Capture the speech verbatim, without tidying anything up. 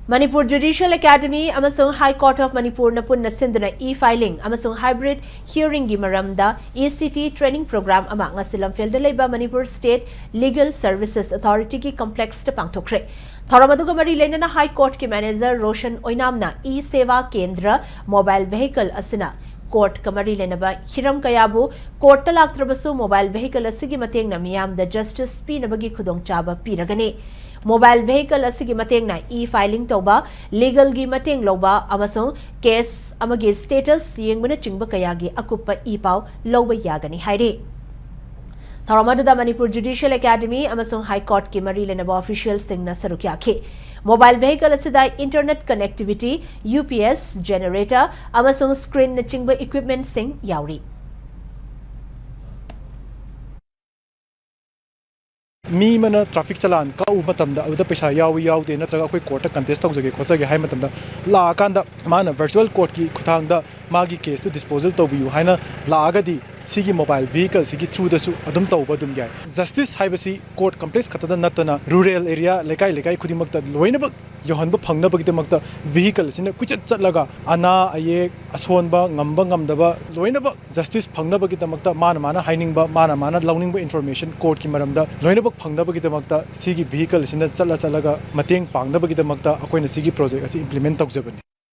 Manipur Judicial Academy ꯑꯃꯁꯨꯡ High Court of Manipurꯅ ꯄꯨꯟꯅ ꯁꯤꯟꯗꯨꯅ e-filing ꯑꯃꯁꯨꯡ hybrid hearingꯒꯤ ꯃꯔꯝꯗ E C T training program ꯑꯃ ꯉꯁꯤ ꯂꯝꯐꯦꯜꯗ ꯂꯩꯕ Manipur State Legal Services Authorityꯒꯤ complexꯇ ꯄꯥꯡꯊꯣꯛꯈ꯭ꯔꯦ꯫ ꯊꯧꯔꯝ ꯑꯗꯨꯒ ꯃꯔꯤ ꯂꯩꯅꯅ High Courtꯀꯤ manager Roshan ꯑꯣꯏꯅꯥꯝꯅ e-Seva Kendra mobile vehicle ꯑꯁꯤꯅ courtꯀ ꯃꯔꯤ ꯂꯩꯅꯕ ꯍꯤꯔꯝ ꯀꯌꯥꯕꯨ courtꯇ ꯂꯥꯛꯇ꯭ꯔꯕꯁꯨ mobile vehicle ꯑꯁꯤꯒꯤ ꯃꯇꯦꯡꯅ ꯃꯤꯌꯥꯝꯗ justice ꯄꯤꯅꯕꯒꯤ ꯈꯨꯗꯣꯡꯆꯥꯕ ꯄꯤꯔꯒꯅꯤ꯫ Mobile vehicle ꯑꯁꯤꯒꯤ ꯃꯇꯦꯡꯅ e-filing ꯇꯧꯕ, legalꯒꯤ ꯃꯇꯦꯡ ꯂꯧꯕ ꯑꯃꯁꯨꯡ case ꯑꯃꯒꯤ status ꯌꯦꯡꯕꯅꯆꯤꯡꯕ ꯀꯌꯥꯒꯤ ꯑꯀꯨꯞꯄ e-ꯄꯥꯎ ꯂꯧꯕ ꯌꯥꯒꯅꯤ ꯍꯥꯏꯔꯤ꯫ ꯊꯧꯔꯝ ꯑꯗꯨꯗ Manipur Judicial Academy ꯑꯃꯁꯨꯡ High Courtꯀꯤ ꯃꯔꯤ ꯂꯩꯅꯕ officialꯁꯤꯡꯅ ꯁꯔꯨꯛ ꯌꯥꯈꯤ꯫ Mobile vehicle ꯑꯁꯤꯗ internet connectivity, U P S, generator ꯑꯃꯁꯨꯡ screenꯅꯆꯤꯡꯕ equipmentꯁꯤꯡ ꯌꯥꯎꯔꯤ꯫ ꯃꯤ ꯑꯃꯅ traffic ꯆꯂꯥꯟ ꯀꯛꯎꯕ ꯃꯇꯝꯗ ꯑꯗꯨꯗ ꯄꯩꯁꯥ ꯌꯥꯎꯏ ꯌꯥꯎꯗꯦ ꯅꯠꯇ꯭ꯔꯒ ꯑꯩꯈꯣꯏ courtꯇ contest ꯇꯧꯖꯒꯦ ꯈꯣꯠꯆꯒꯦ ꯍꯥꯏ ꯃꯇꯝꯗ ꯂꯥꯛꯑꯀꯥꯟꯗ ꯃꯥꯅ virtual courtꯀꯤ ꯈꯨꯠꯊꯥꯡꯗ ꯃꯥꯒꯤ caseꯇꯨ disposal ꯇꯧꯕꯤꯌꯨ ꯍꯥꯏꯅ ꯂꯥꯛꯑꯒꯗꯤ ꯁꯤꯒꯤ mobile vehicleꯁꯤꯒꯤ throughꯗꯁꯨ ꯑꯗꯨꯝ ꯇꯧꯕ ꯑꯗꯨꯝ ꯌꯥꯏ꯫ Justice ꯍꯥꯏꯕꯁꯤ court complex ꯈꯛꯇꯗ ꯅꯠꯇꯅ rural area ꯂꯩꯀꯥꯏ ꯂꯩꯀꯥꯏ ꯈꯨꯗꯤꯡꯃꯛꯇ ꯂꯣꯏꯅꯃꯛ ꯌꯧꯍꯟꯕ ꯐꯪꯅꯕꯒꯤꯗꯃꯛꯇ vehicle ꯑꯁꯤꯅ ꯀꯣꯏꯆꯠ ꯆꯠꯂꯒ ꯑꯅꯥ ꯑꯌꯦꯛ, ꯑꯁꯣꯟꯕ, ꯉꯝꯕ ꯉꯝꯗꯕ ꯂꯣꯏꯅꯃꯛ justice ꯐꯪꯅꯕꯒꯤꯗꯃꯛꯇ ꯃꯥꯅ ꯃꯥꯅ ꯍꯥꯏꯅꯤꯡꯕ, ꯃꯥꯅ ꯃꯥꯅ ꯂꯧꯅꯤꯡꯕ information courtꯀꯤ ꯃꯔꯝꯗ ꯂꯣꯏꯅꯃꯛ ꯐꯪꯅꯕꯒꯤꯗꯃꯛꯇ ꯁꯤꯒꯤ vehicle ꯑꯁꯤꯅ ꯆꯠꯂ ꯆꯠꯂꯒ ꯃꯇꯦꯡ ꯄꯥꯡꯅꯕꯒꯤꯗꯃꯛꯇ ꯑꯩꯈꯣꯏꯅ ꯁꯤꯒꯤ project ꯑꯁꯤ implement ꯇꯧꯖꯕꯅꯤ꯫